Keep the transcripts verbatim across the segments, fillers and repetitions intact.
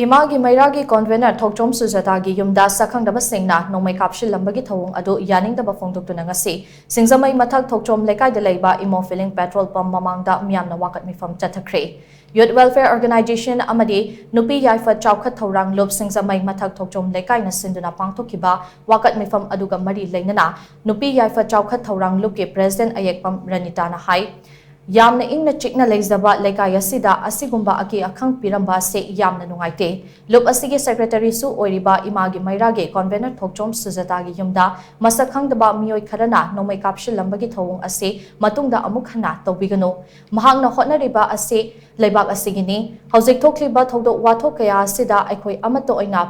ꯏꯃꯥꯒꯤ ꯃꯩꯔꯥꯒꯤ convener ꯊꯣꯛꯆꯣꯝ ꯁꯨꯖꯥꯇꯥꯒꯤ ꯌꯨꯝꯗ ꯁꯛꯈꯪꯗꯕꯁꯤꯡꯅ ꯅꯣꯡꯃꯩ ꯀꯥꯞꯁꯤꯜꯂꯝꯕꯒꯤ ꯊꯧꯑꯣꯡ ꯑꯗꯨ ꯌꯥꯅꯤꯡꯗꯕ ꯐꯣꯡꯗꯣꯛꯇꯨꯅ ꯉꯁꯤ ꯁꯤꯡꯖꯃꯩ ꯃꯊꯛ ꯊꯣꯛꯆꯣꯝ ꯂꯩꯀꯥꯏꯗ ꯂꯩꯕ ꯏꯃꯣ filling petrol pump ꯃꯃꯥꯡꯗ ꯃꯤꯌꯥꯝꯅ ꯋꯥꯀꯠ ꯃꯤꯐꯝ ꯆꯠꯊꯈ꯭ꯔꯦ꯫ Youth Welfare Organisation ꯑꯃꯗꯤ ꯅꯨꯄꯤ ꯌꯥꯏꯐ ꯆꯥꯎꯈꯠ ꯊꯧꯔꯥꯡ ꯂꯨꯞ ꯁꯤꯡꯖꯃꯩ ꯃꯊꯛ ꯊꯣꯛꯆꯣꯝ ꯂꯩꯀꯥꯏꯅ ꯁꯤꯟꯗꯨꯅ ꯄꯥꯡꯊꯣꯛꯈꯤꯕ ꯋꯥꯀꯠ ꯃꯤꯐꯝ ꯑꯗꯨꯒ ꯃꯔꯤ ꯂꯩꯅꯅ ꯅꯨꯄꯤ ꯌꯥꯏꯐ ꯆꯥꯎꯈꯠ ꯊꯧꯔꯥꯡ ꯂꯨꯞꯀꯤ president ꯑꯌꯦꯛꯄꯝ ꯔꯅꯤꯇꯥꯅ ꯍꯥꯏ, ꯌꯥꯝꯅ ꯏꯪꯅ ꯆꯤꯛꯅ ꯂꯩꯖꯕ ꯂꯩꯀꯥꯏ ꯑꯁꯤꯗ ꯑꯁꯤꯒꯨꯝꯕ ꯑꯀꯤ ꯑꯈꯪ ꯄꯤꯔꯝꯕ ꯑꯁꯤ ꯌꯥꯝꯅ ꯅꯨꯡꯉꯥꯏꯇꯦ꯫ ꯂꯨꯞ ꯑꯁꯤꯒꯤ secretaryꯁꯨ ꯑꯣꯏꯔꯤꯕ ꯏꯃꯥꯒꯤ ꯃꯩꯔꯥꯒꯤ convener ꯊꯣꯛꯆꯣꯝ ꯁꯨꯖꯥꯇꯥꯒꯤ ꯌꯨꯝꯗ ꯃꯁꯛ ꯈꯪꯗꯕ ꯃꯤꯑꯣꯏ ꯈꯔꯅ ꯅꯣꯡꯃꯩ ꯀꯥꯞꯁꯤꯜꯂꯝꯕꯒꯤ ꯊꯧꯑꯣꯡ ꯑꯁꯤ ꯃꯇꯨꯡꯗ ꯑꯃꯨꯛ ꯍꯟꯅ ꯇꯧꯕꯤꯒꯅꯨ꯫ ꯃꯍꯥꯛꯅ ꯍꯣꯠꯅꯔꯤꯕ ꯑꯁꯤ ꯂꯩꯕꯥꯛ ꯑꯁꯤꯒꯤꯅꯤ꯫ ꯍꯧꯖꯤꯛ ꯊꯣꯛꯂꯤꯕ ꯊꯧꯗꯣꯛ ꯋꯥꯊꯣꯛ ꯀꯌꯥ ꯑꯁꯤꯗ ꯑꯩꯈꯣꯏ ꯑꯃꯠꯇ ꯑꯣꯏꯅ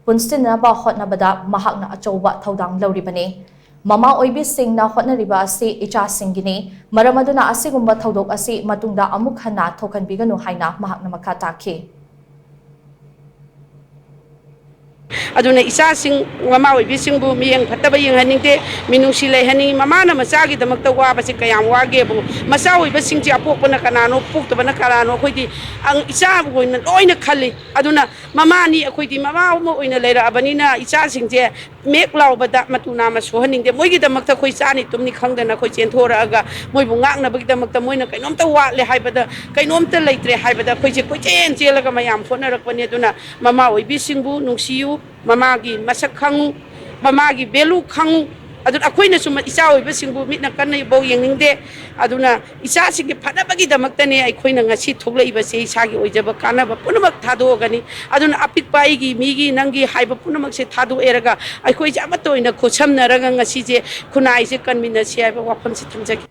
ꯄꯨꯟꯁꯤꯟꯅꯕ ꯍꯣꯠꯅꯕꯗ ꯃꯍꯥꯛꯅ ꯑꯆꯧꯕ ꯊꯧꯗꯥꯡ ꯂꯧꯔꯤꯕꯅꯤ꯫ ꯃꯃꯥ ꯑꯣꯏꯕꯤꯁꯤꯡꯅ ꯍꯣꯠꯅꯔꯤꯕ ꯑꯁꯤ ꯏꯆꯥꯁꯤꯡꯒꯤꯅꯤ꯫ ꯃꯔꯝ ꯑꯗꯨꯅ ꯑꯁꯤꯒꯨꯝꯕ ꯊꯧꯗꯣꯛ ꯑꯁꯤ ꯃꯇꯨꯡꯗ ꯑꯃꯨꯛ ꯍꯟꯅ ꯊꯣꯛꯍꯟꯕꯤꯒꯅꯨ ꯍꯥꯏꯅ ꯃꯍꯥꯛꯅ ꯃꯈꯥ ꯇꯥꯈꯤ꯫ ꯑꯗꯨꯅ ꯏꯆꯥꯁꯤꯡ, ꯃꯃꯥ ꯑꯣꯏꯕꯤꯁꯤꯡꯕꯨ ꯃꯤꯠꯌꯦꯡ ꯐꯠꯇꯕ ꯌꯦꯡꯍꯟꯅꯤꯡꯗꯦ, ꯃꯤꯅꯨꯡꯁꯤ ꯂꯩꯍꯟꯅꯤꯡꯉꯤ꯫ ꯃꯃꯥꯅ ꯃꯆꯥꯒꯤꯗꯃꯛꯇ ꯋꯥꯕꯁꯤ ꯀꯌꯥꯝ ꯋꯥꯒꯦꯕꯨ, ꯃꯆꯥ ꯑꯣꯏꯕꯁꯤꯡꯁꯦ ꯑꯄꯣꯛꯄꯅ ꯀꯅꯥꯅꯣ, ꯄꯣꯛꯇꯕꯅ ꯀꯅꯥꯅꯣ, ꯑꯩꯈꯣꯏꯗꯤ ꯑꯪ-, ꯏꯆꯥ ꯑꯣꯏꯅ ꯂꯣꯏꯅ ꯈꯜꯂꯤ꯫ ꯑꯗꯨꯅ ꯃꯃꯥꯅꯤ, ꯑꯩꯈꯣꯏꯗꯤ ꯃꯃꯥ ꯑꯃ ꯑꯣꯏꯅ ꯂꯩꯔꯛꯑꯕꯅꯤꯅ ꯏꯆꯥꯁꯤꯡꯁꯦ ꯃꯦꯛ ꯂꯥꯎꯕꯗ ꯃꯇꯨ ꯅꯥꯝꯃ ꯁꯣꯛꯍꯟꯅꯤꯡꯗꯦ꯫ ꯃꯣꯏꯒꯤꯗꯃꯛꯇ ꯑꯩꯈꯣꯏ ꯆꯥꯅꯤ ꯇꯨꯝꯅꯤ ꯈꯪꯗꯅ ꯑꯩꯈꯣꯏ ꯆꯦꯟꯊꯣꯔꯛꯑꯒ ꯃꯣꯏꯕꯨ ꯉꯥꯛꯅꯕꯒꯤꯗꯃꯛꯇ ꯃꯣꯏꯅ ꯀꯩꯅꯣꯝꯇ ꯋꯥꯠꯂꯦ ꯍꯥꯏꯕꯗ, ꯀꯩꯅꯣꯝꯇ ꯂꯩꯇ꯭ꯔꯦ ꯍꯥꯏꯕꯗ ꯑꯩꯈꯣꯏꯁꯦ ꯀꯣꯏꯆꯦꯟ ꯆꯦꯜꯂꯒ ꯃꯌꯥꯝ ꯍꯣꯠꯅꯔꯛꯄꯅꯤ꯫ ꯑꯗꯨꯅ ꯃꯃꯥ ꯑꯣꯏꯕꯤꯁꯤꯡꯕꯨ ꯅꯨꯡꯁꯤꯌꯨ, ꯃꯃꯥꯒꯤ ꯃꯁꯛ ꯈꯪꯉꯨ, ꯃꯃꯥꯒꯤ value ꯈꯪꯉꯨ꯫ ꯑꯗꯨꯅ ꯑꯩꯈꯣꯏꯅꯁꯨ ꯃ-, ꯏꯆꯥ ꯑꯣꯏꯕꯁꯤꯡꯕꯨ ꯃꯤꯠꯅ ꯀꯟꯅ ꯐꯥꯎ ꯌꯦꯡꯅꯤꯡꯗꯦ꯫ ꯑꯗꯨꯅ ꯏꯆꯥꯁꯤꯡꯒꯤ ꯐꯅꯕꯒꯤꯗꯃꯛꯇꯅꯦ ꯑꯩꯈꯣꯏꯅ ꯉꯁꯤ ꯊꯣꯛꯂꯛꯏꯕꯁꯦ꯫ ꯏꯁꯥꯒꯤ ꯑꯣꯏꯖꯕ ꯀꯥꯟꯅꯕ ꯄꯨꯝꯅꯃꯛ ꯊꯥꯗꯣꯛꯑꯒꯅꯤ꯫ ꯑꯗꯨꯅ ꯑꯄꯤꯛꯄ ꯑꯩꯒꯤ, ꯃꯤꯒꯤ, ꯅꯪꯒꯤ ꯍꯥꯏꯕ ꯄꯨꯝꯅꯃꯛꯁꯦ ꯊꯥꯗꯣꯛꯑꯦꯔꯒ ꯑꯩꯈꯣꯏꯁꯦ ꯑꯃꯠꯇ ꯑꯣꯏꯅ ꯈꯣꯠꯁꯝꯅꯔꯒ ꯉꯁꯤꯁꯦ ꯈꯨꯟꯅꯥꯏꯁꯦ ꯀꯟꯃꯤꯟꯅꯁꯤ ꯍꯥꯏꯕ ꯋꯥꯐꯝꯁꯤ ꯊꯝꯖꯒꯦ꯫